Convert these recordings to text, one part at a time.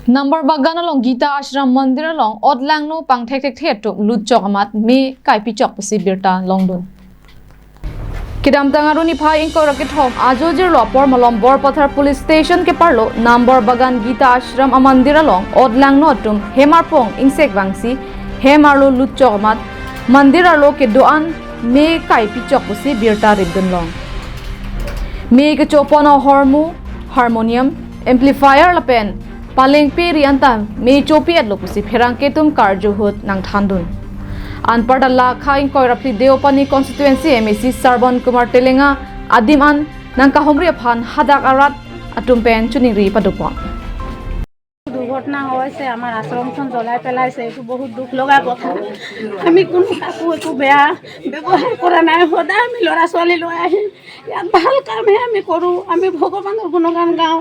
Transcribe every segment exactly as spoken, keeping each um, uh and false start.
Nambar Bagan along Gita Ashram Mandir along odlangno pangthekthekthe atum lutchok amat me kaipichok pusi birta longdun. Kedamtang arni phai ingkoi ra kethom ajo jirlo apor malom Borpathar Police Station keparlo Nambar Bagan Gita Ashram Amandir along odlangno atum hem arpong ingsek vangsi hem arlo lutchok amat mandir arlo kedo-an me kaipichok pusi birta ridun long. Me kechopon ahormu, harmonium, amplifier lapen palengpi ri anta me chopi-etlo pusi pherangke atum karju ahut nangthandun. Anparta lakha ingkoi ra phli Deopani constituency M A C Sarbon Kumar Telenga adim an nangkahumri aphan hadak arat atum pen choningri padopon. দুৰ্ঘটনা হৈছে, আমাৰ আশ্ৰমখন জ্বলাই পেলাইছে। এইটো বহুত দুখ লগা কথা। আমি কোনো কাকো একো বেয়া ব্যৱহাৰ কৰা নাই। সদায় আমি ল'ৰা ছোৱালী লৈ আহিম, ইয়াত ভাল কামহে আমি কৰোঁ। আমি ভগৱানৰ গুণগান গাওঁ।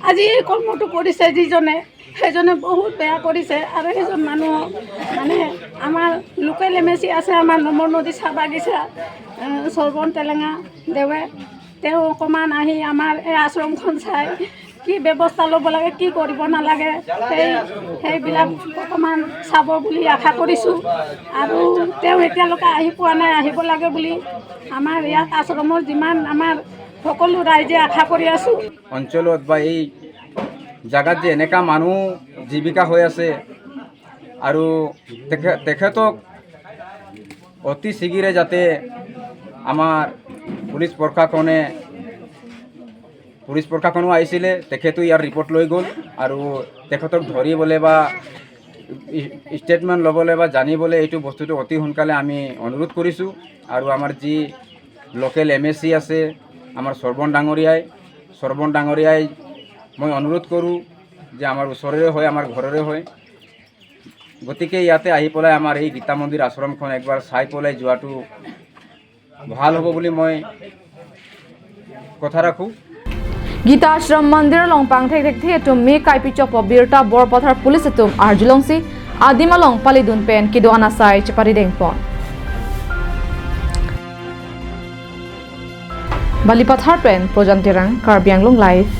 আজি এই কৰ্মটো কৰিছে যিজনে, সেইজনে বহুত বেয়া কৰিছে। আৰু সেইজন মানুহ মানে আমাৰ লোকেল এম এ চি আছে, আমাৰ নমৰ নদী চাহ বাগিচা, এ, সৰ্বন টেলেঙা দেৱে, তেওঁ অকণমান আহি আমাৰ এই আশ্ৰমখন চাই কি ব্যৱস্থা ল'ব লাগে, কি কৰিব নালাগে, সেই সেইবিলাক অকণমান চাব বুলি আশা কৰিছোঁ। আৰু তেওঁ এতিয়ালৈকে আহি পোৱা নাই, আহিব লাগে বুলি আমাৰ ইয়াত আশ্ৰমৰ যিমান আমাৰ সকলো ৰাইজে আশা কৰি আছোঁ। অঞ্চলত বা এই জাগাত যে এনেকা মানুহ জীৱিকা হৈ আছে আৰু তেখে- তেখেতক অতি শীঘ্ৰে যাতে আমাৰ পুলিচ প্ৰশাসনে পুলিচ প্ৰশাসনো আহিছিলে, তেখেতো ইয়াৰ ৰিপৰ্ট লৈ গ'ল আৰু তেখেতক ধৰিবলৈ বা ষ্টেটমেণ্ট ল'বলৈ বা জানিবলৈ এইটো বস্তুটো অতি সোনকালে আমি অনুৰোধ কৰিছোঁ। আৰু আমাৰ যি লোকেল এম এ চি আছে আমাৰ সৰ্বন ডাঙৰীয়াই, সৰ্বন ডাঙৰীয়াই মই অনুৰোধ কৰোঁ যে আমাৰ ওচৰৰে হয়, আমাৰ ঘৰৰে হয়, গতিকে ইয়াতে আহি পেলাই আমাৰ এই গীতা মন্দিৰ আশ্ৰমখন একবাৰ চাই পেলাই যোৱাটো ভাল হ'ব বুলি মই কথা ৰাখোঁ। Gita Ashram Mandir along pangthekthekthe atum me kaipichokpo birta Borpathar Police atum arjulongsi adim along palidun pen kedo-an asai cheparidengpon. Balipathar pen Projan Terang, Karbi Anglong Live.